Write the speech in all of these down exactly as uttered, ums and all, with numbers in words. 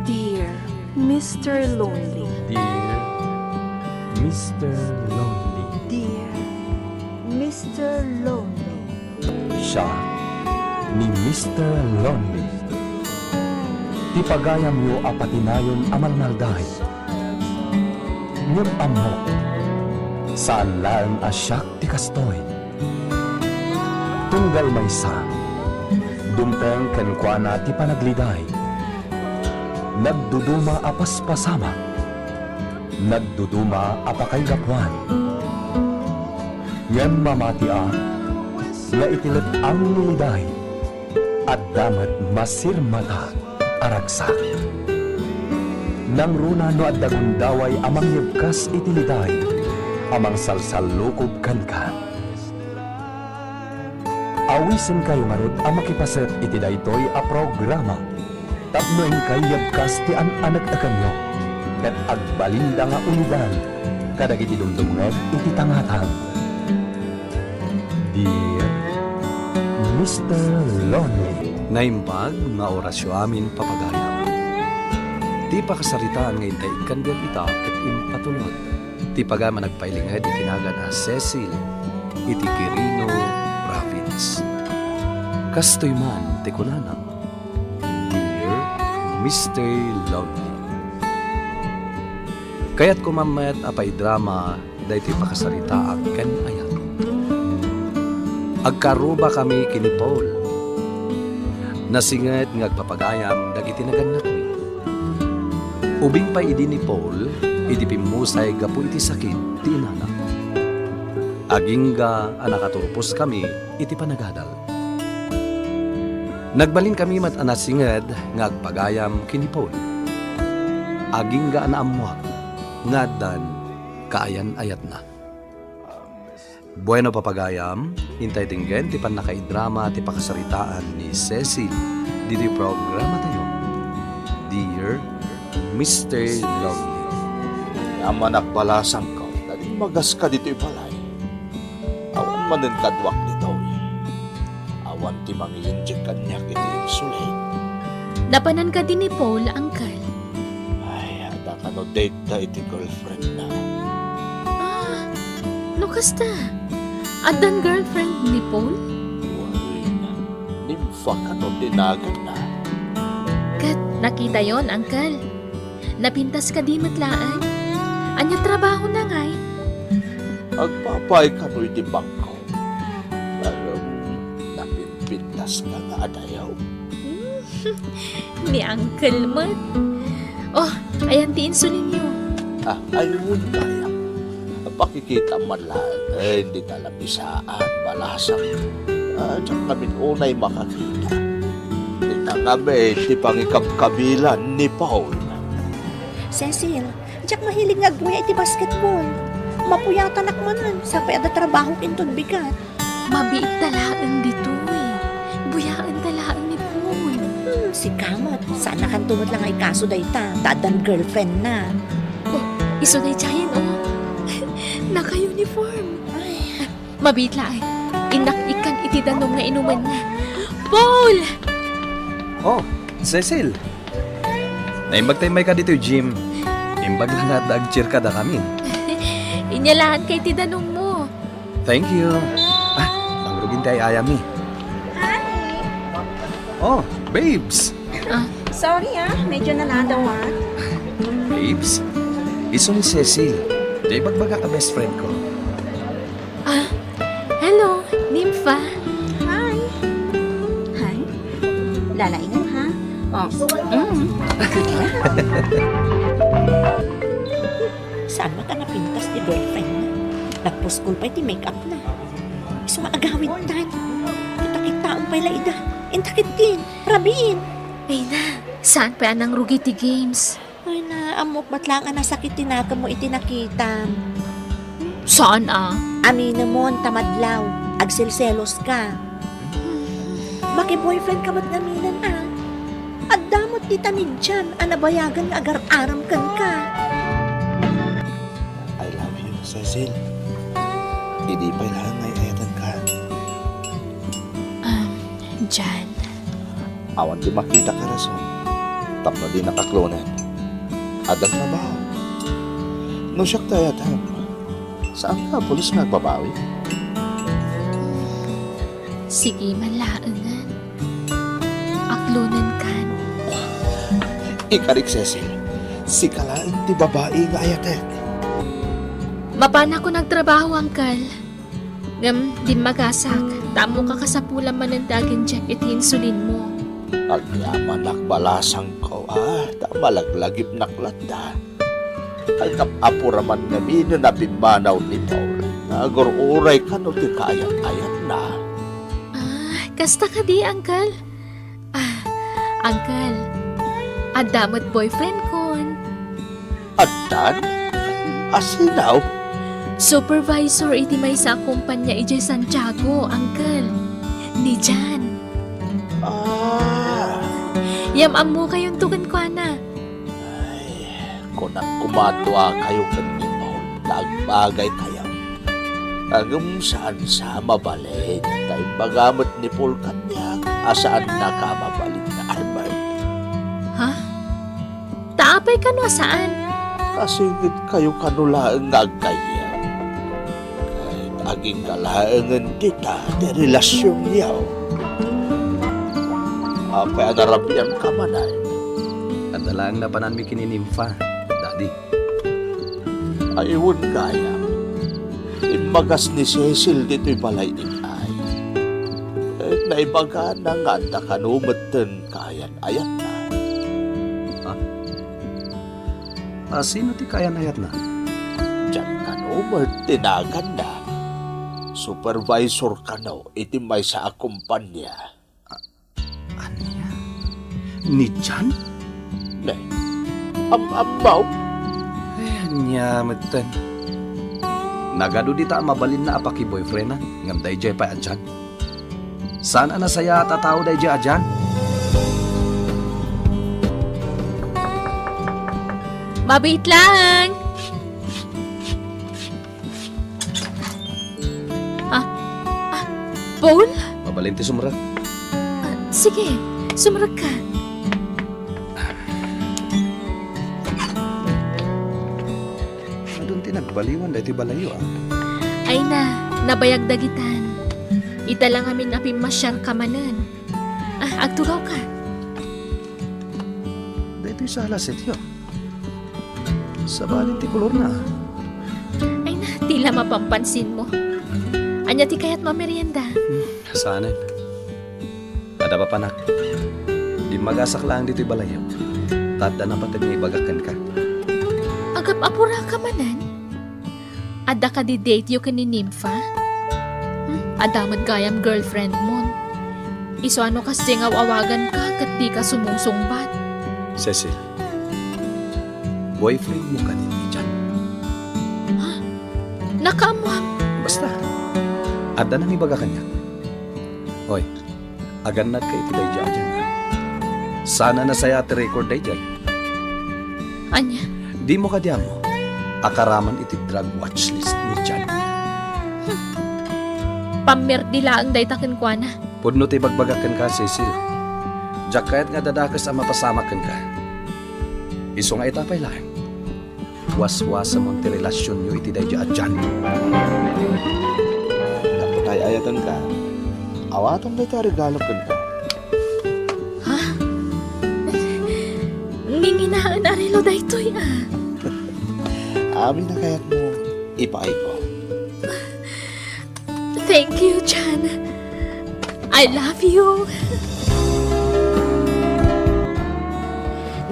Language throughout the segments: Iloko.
Dear Mister Lonely. Dear Mister Lonely. Dear Mister Lonely. Siak ni Mister Lonely. Ti pagayamyo a patinayon a malmalday. Ngem ammok, saan laeng a siak ti kastoy. Tunggal maysa, dumteng kenkuana ti panagliday. Nagduduma a paspasamak, nagduduma a pakaigapuan. Ngem mamati a nga iti let-ang ni Liday, adda met masirmata a ragsak. Nangruna no adda gundaway a mangyebkas iti Liday a mangsalsallukob kenka. Awisenkayo ngarud a makipaset iti daytoy a programa tapno inkay yebkas ti an-aneknekenyo ket agbalinda nga ulidan kadagiti dumdumngeg iti tangatang. Dear Mister Lonely. Naimbag nga orasyo amin, papagayam. Ti pakasaritaan nga intay ikkanbiag ita ket impatulod ti pagayam a nagpailinged iti nagan a Cecil iti Quirino Province. Kastoy man ti kunana, Dear Mister Lonely. Kayatko man met a paidrama daytoy pakasaritaak ken ayat. Agkarrubakami ken ni Paul. Nasinget nga agpapagayam dagiti nagannakmi. Ubing pay idi ni Paul idi pimmusay gapu iti sakit ti inana. Agingga a nakaturposkami iti panagadal. Nagbalinkami met a nasinged nga agpagayam ken ni Paul. Agingga a naammoak nga addan kaayan-ayatna. Bueno, papagayam, intay denggen ti pannakaidrama ti pakasaritaan ni Cecil ditoy programatayo, Dear Mister Lonely. Amannak balasangko ta dimmagas ka ditoy balay. Awan manen kaduak ditoy. Awan ti mangiinjek kaniak iti insulin. Napanan kadi ni Paul, Uncle? Ay, adda kano date da iti girlfriend na. Ah, no kasta, addan girlfriend ni Paul? Wen, Nympha kano ti naganna. Ket nakitayon, Uncle. Napintas kadi met laeng? Ania trabahona ngay? Agpapay kano iti bangko. Ngem napimpintas ka nga adayo. Ni Uncle met. Oh, ayan ti insulinyo. Ah, ay, wen, gayam. Pakikita man laeng, eh, dita la Bisaan, balasang. Ah, diak ngamin unay makakita. Dita ngamin ti pangikabkabilan ni Paul. Cecil, diak mahilig nga agbuya iti basketball. Mapuyatanak manen, sapay adda trabahok inton bigat. Mabiit ta laeng ditoy. Buyaenta laeng ni Paul. Hmm, sika met, saannakanto met la nga ikaso dayta, ta addan girlfriend na. Oh, isu daydiayen, oh. Naka-uniform. Ay. Mabiit laeng. Innak ikkan iti danum nga inumenna. Paul! Oh, Cecil. Naimbag ta immay ka ditoy gym. Imbag la nga adda ag-cheer kadakami. Inyalaanka iti danummo. Thank you. Ah, mangrugin ti ay-ayami. Honey! Oh, babes! Ah, sorry ah, medyo nanadawan. Babes, isu ni Cecil. Diay bagbagak a best friend ko. Ah, hello, Nympha. Hi. Hi. Lalaingem, ha? Oh. Mm. Saan met a napintas ti girlfriend na? Nagpuskol pay ti make-up na. Isu nga agawidtan. Kita-kitaem pay la ida. Inta ketdin. Rabiin. Ay na, saan pay a nangrugi ti games? Ay na, ammok met laeng a nasakit ti nakemmo iti nakitam. Saan a? Aminemon ta madlaw, agselselos ka. Maki-boyfriend ka met ngaminen a. Adda met dita medium a nabayagan nga agar-arem kenka. I love you, Cecil. Idi pay laeng nga ay-ayatenka. Um, Jan. Awan ti makita a rason. Tapno dinak aklonen. Adda trabaho. No siak ti ayatem, saanka a pulos nga agbabawi? Sige man laengen. Aklonenkan. Ikarik, Cecil. Sika laeng ti babai nga ayatek. Mapanakon agtrabaho, Uncle. Ngem dimmagasak, ta ammoka kasapulan manen ti agenjek iti insulinmo. Agyamanak, balasangko, a, ta malaglagipnak latta. Agap-apura man ngamin a pimmanaw ni Paul nga agur-uray kano ti kaayat-ayatna. Ah, kasta kadi, Uncle? Ah, Uncle, adda met boyfriendkon. Addan? Asino? Supervisor iti maysa a kumpanya idiay Santiago, Uncle. Ni Jan. Ah. Yam-ammokayonto kenkuana. Ay, kunak koma a duakayo ken ni Paul ta agbagaykayo. Ngem saan sa mabalin, ta imbaga met ni Paul kaniak a saannaka a mabalin nga Albert. Ha? Ta apay kano a saan? Kasingitkayo kano laeng nga aggayyem. Ket agingga laengen dita ti relasionyo. Apay a narabianka manen? Adda laeng napananmi ken ni Nympha, Daddy. Ay, wen gayam. Immagas ni Cecil ditoy balay idiay. Ket naibagana nga adda kano metten kaayan-ayatna. Ha? A, sino ti kaayan-ayatna? Diak kano met ti naganna. Supervisor kano iti maysa a kumpanya. Ania? Ni Jan? Ne, am-ammom? Eh, ania metten? Nagadu dita a mabalinna a paki-boyfriendna, ngem daydiay pay a Jan. Saan a nasayaat a tao daydiay a Jan? Mabiit laeng! Ah, ah, Paul? Mabalin ti sumrek. Ah, sige, sumrekka. Adun ti nagbaliwan daytoy balayyo, a. Ay na, nabayag dagitan. Ita la ngamin a pimmasiarka manen. Ah, agtugawka. Daytoy sala setyo. Sabali ti kolorna. Ay na, ti la mapampansinmo. Ania ti kayatmo a merienda? Hmm, saanen. Adda papanak. Dimmagasak laeng ditoy balayyo. Ta adda napateg nga ibagak kenka. Agap-apuraka manen? Adda kadi date-yo ken ni Nympha? Hmm, adda met gayam girlfriendmon. Isu a no kasdiay nga aw-awaganka ket dika sumungsungbat. Cecil, boyfriendmo kadi ni Jan? Ha? Nakaammoam? Basta, adda nangibagak kaniak. Hoy, agannadka iti daydiay a Jan. Saan a nasayaat ti record daydiay. Ania? Dimo kadi ammo a karaman iti drug watch list ni Jan? Hmm. Pammerdi laeng dayta kenkuana. Pudno ti ibagbagak kenka, Cecil. Diak kayat nga adda dakes a mapasamak kenka. Isu nga ita pay laeng, waswasemon ti relasionyo iti daydiay a Jan. Gapu ta ay-ayatenka, awatem daytoy a regalo kenka. Ha? Nginginaen a relo daytoy, a. Amin a kayatmo, ipaayko. Thank you, Jan. I love you.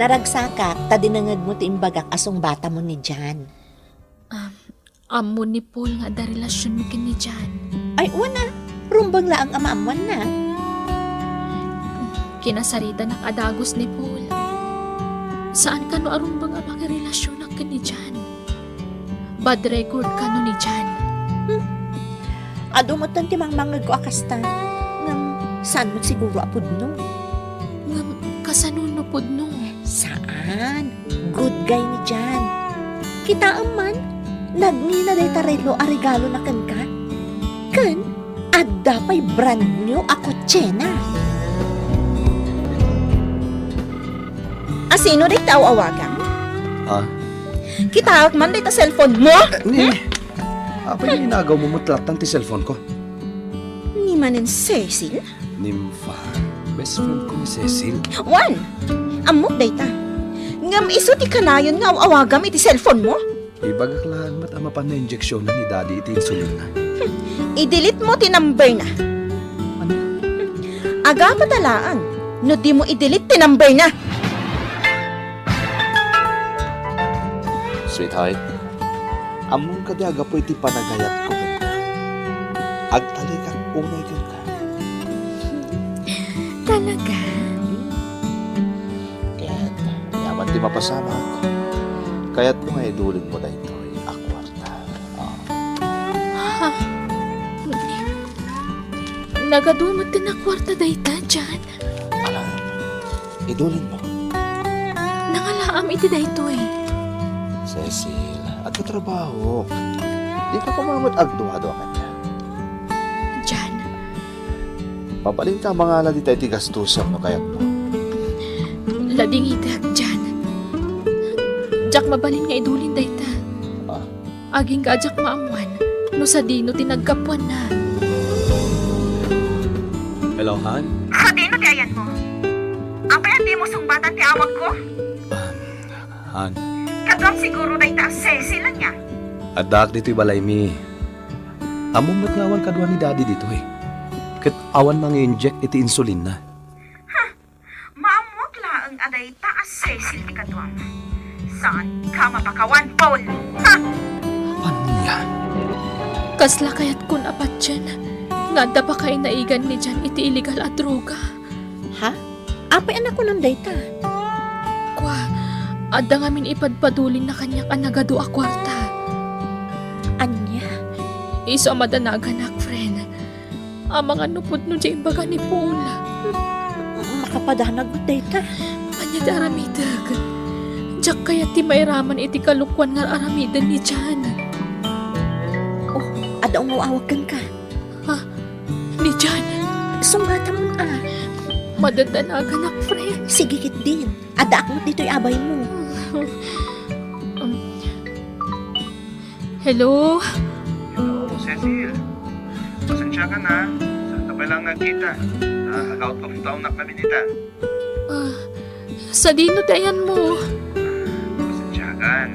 Naragsakak ta dinengngegmo ti imbagak a sungbatamon ni Jan. Um, ammo ni Paul nga adda relasionmo ken ni Jan. Ay, wen a, rumbeng laeng a maammoanna. Kinasaritanak a dagus ni Paul. Saan kano a rumbeng a pakirelasionak ken ni Jan. Bad record kano ni Jan. Hmm. Adu metten ti mangmangngegko a kasta. Ngem saan met siguro a pudno. Ngem kasano no pudno? Saan. Good guy ni Jan. Kitaem man, nagngina dayta relo a regalona kenka. Ken adda pay brand new a kotsena. Asino dayta aw-awagam? Ah? Kitaek man dayta cellphone mo? Eh, ni, apay nga inagaw mo met lattan ti cellphone ko? Ni manen Cecil? Nympha, best friend ko ni Cecil. Wen, ammok dayta. Ngem isu ti kanayon nga aw-awagam iti cellphone mo? Ibagak laeng met a mapan na injeksionan ni Daddy iti insulinna. Hmm, i-delete mo ti number na. Ano? Hmm, agapata laeng no di mo i-delete ti number na. Sweetheart, ammom kadi a gapu iti panagayatko kenka, agtalekak unay kenka. Talaga? Ket, awan ti mapasamak, kayatko nga idulinmo daytoy a kuarta. Ah. Ha? Nagadu met ti nakuarta dayta, John? Alam, idulinmo. Nangalaam iti daytoy. Cecil, agtrabaho. Dika koma met agduadua kaniak. John. Mabalinka a mangala dita iti gastusem no kayatmo. Ladingitek, John. Diak mabalin nga idulin dayta. Ah. Agingga a diak maammuan no sadino ti naggapuanna. Hello, Han? Sadino ti ayanmo? Apay a dimo sungbatan ti awagko? Ah, Han. Kaduam siguro dayta a Cecil ania? Addaak ditoy balaymi. Ammom met nga awan kadua ni Daddy ditoy. Ket awan mangi-inject iti insulinna. Huh! Maammuak laeng a dayta a Cecil ti kaduam. Saanka mapakawan, Paul! Ha! Ania? Kasla kayatkon a patien nga adda pakainaigan ni John iti illegal a droga. Ha? Apay a nakunom dayta? Kua, adda ngamin ipadpadulinna kaniak a nagadu a kuarta. Ania? Isu a madanaganak, friend. Amangan no pudno ti imbaga ni Paul. Makapadanag met dayta. Ania ti aramidek? Diak kayat ti mairaman iti kalokuan nga aramiden ni John. Oh, adda umaw-awag kenka. Ha? Ni John? Sungbatam a. Madadanaganak, friend. Sige ketdin. Addaak met ditoy abaymo. Um, Hello? Hello, Cecil. Pasensiakan, ha. Saan ta pay laeng nagkita? Ah, nag-out of town na kami dita. Ah, sadino ti ayanmo? Pasensiakan.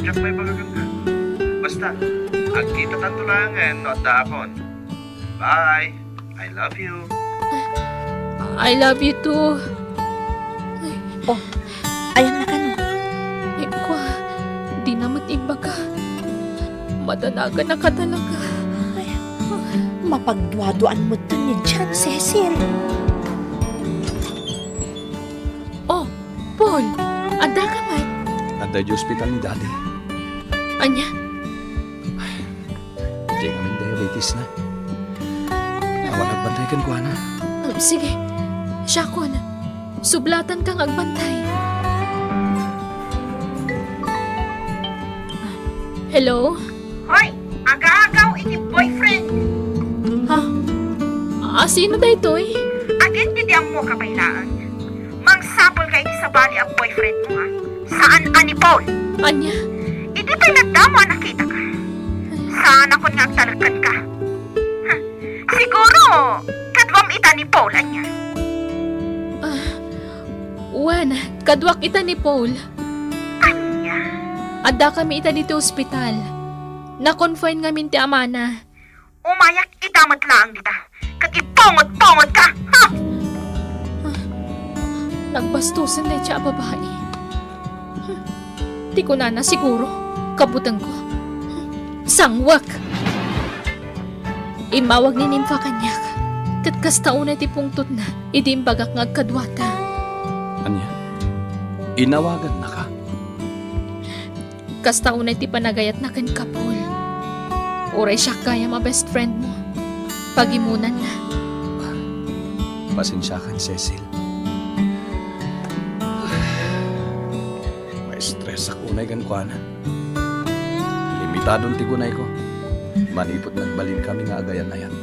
Diak maibaga kenka. Basta, agkitatanto laengen no addaakon. Bye. I love you. I love you too. Oh, ayanna kano? Ay, kua, dina met imbaga. Madanaganak a talaga. Ay, mapagduaduaan metten ni John, Cecil. Oh, Paul, addaka met? Adda idiay ospital ni Daddy. Ania? Diay ngamin diabetes na. Awan agbantay kenkuana. Ah, sige. Siakon. Sublatanka nga agbantay. Hello? Hoy! Agaagaw iti boyfriend! Ha? Asino daytoy? Agin ti di ammoka pay laeng. Mangsapulka iti sabali a boyfriend mo, ha? Saan a ni Paul? Ania? Idi pay laeng damo a nakitaka. Saanakon nga agtalek kenka. Huh. Siguro, kaduam ita ni Paul, ania? Ah, wen, kaduak ita ni Paul. Ania? Addakami ita ditoy ospital. Na-confine ngamin ti amana. Umayak ita met laeng dita, ket ipungot-pungotka, ha? Ah, nagbastosen dayta a babai. Hmm. Ti kunana siguro, kabutengko. Hmm. Sangwek! Immawag ni Nympha kaniak, ket kasta unay ti pungtotna idi imbagak nga agkaduata. Ania? Inawagannaka? Kasta unay ti panagayatna kenka, Paul. Uray siak gayam a best friend mo. Pagimonanna. Pasensiakan, Cecil. Maestresak unay kenkuana. Limitadon ti kunayko. Manipud nagbalinkami nga agayan-ayan.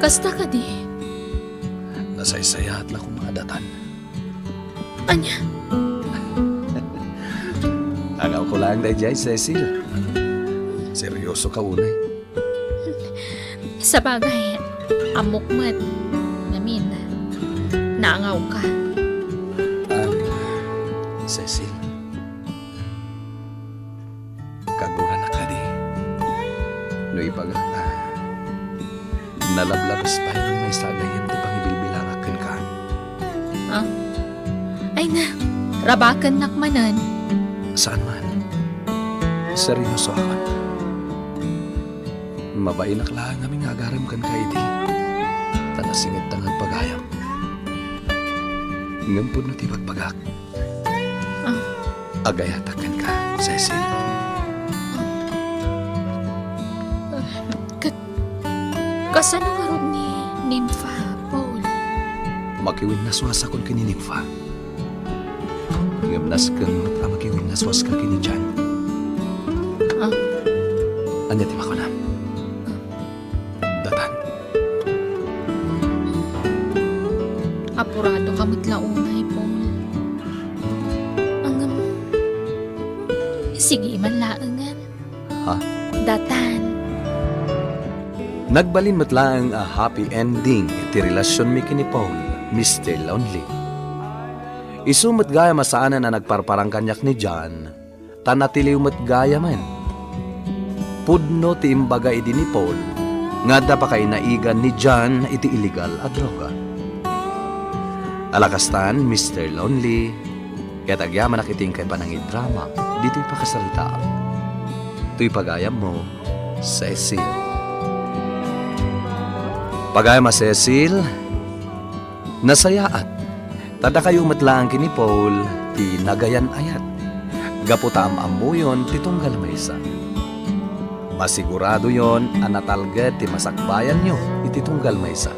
Kasta kadi? Nasaysayaat la koma a datan. Ania? Nga ko lang daydiay, Cecil. Seryoso ka unay. Sabagay, ammok met ngamin, naangaw ka. Ah, Cecil, kaguranak kadi. No ibagak a nalablabes pay maysa a gayyem ti pangibilbilangak kenka. Ah? Ay na, rabakennak manen. Saan man. Seryosoakon. Mabainak laeng a mingagarem kenka idi. Ta nasinget ta nga agpagayam. Ngem pudno ti bagbagak. Ah. Agayatak kenka, Cecil. Ket kasano ngarud ni Nympha, Paul? Makiwinnaswasakon ken ni Nympha. Ngem nasken met a makiwinnaswaska ken ni John. Ah. Ania ti makunam? Datan. Apurado ka met la unay, Paul. Ngem, sige man laengen. Ha? Datan. Nagbalin met laeng a happy ending ti relasionmi ken ni Paul, Mister Lonely. Isu met gayam a saanen a nagparparang kaniak ni John, ta natiliw met gayamen. Pudno ti imbaga idi ni Paul nga adda pakainaigan ni John iti illegal a droga. Ala kastan, Mister Lonely, ket agyamanak iti inkay panangidrama ditoy pakasalitaak. Toy pagayammo, Cecil. Pagayam a Cecil, nasayaat. Ta dakayo met laeng ken ni Paul ti nagayan-ayat, gapu ta am-ammoyon ti tunggal maysa. Masiguradoyon a natalged ti masakbayanyo iti tunggal maysa,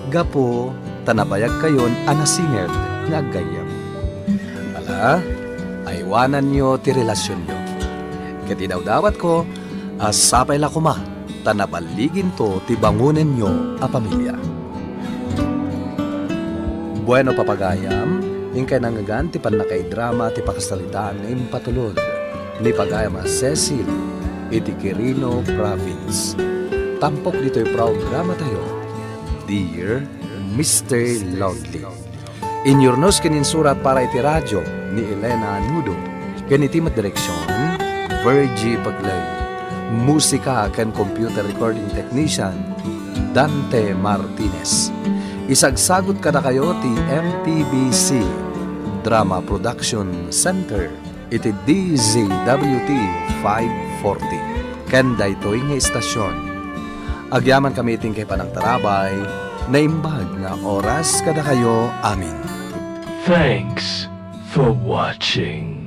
gapu ta nabayagkayon a nasinget nga aggayyem. Ala, aywananyo ti relasionyo. Ket idawdawatko a sapay la koma ta naballiginto ti bangonenyo a pamilia. Bueno, papagayam, inkay nangngegan ti pannakaidrama ti pakasaritaan nga impatulod ni pagayam a Cecil iti Quirino Province. Tampok ditoy programatayo, Dear Mister Lonely. Inyurnos ken insurat para iti radio ni Elena Nudo, ken iti met direksion, Virgie Bagley. Musika ken computer recording technician, Dante Martinez. Isagsagut kadakayo ti M P B C Drama Production Center iti D Z W T five forty. Ken daytoy nga istasion, agyamankami iti inkay panagtarabay, naimbag nga oras kadakayo amin. Thanks for watching.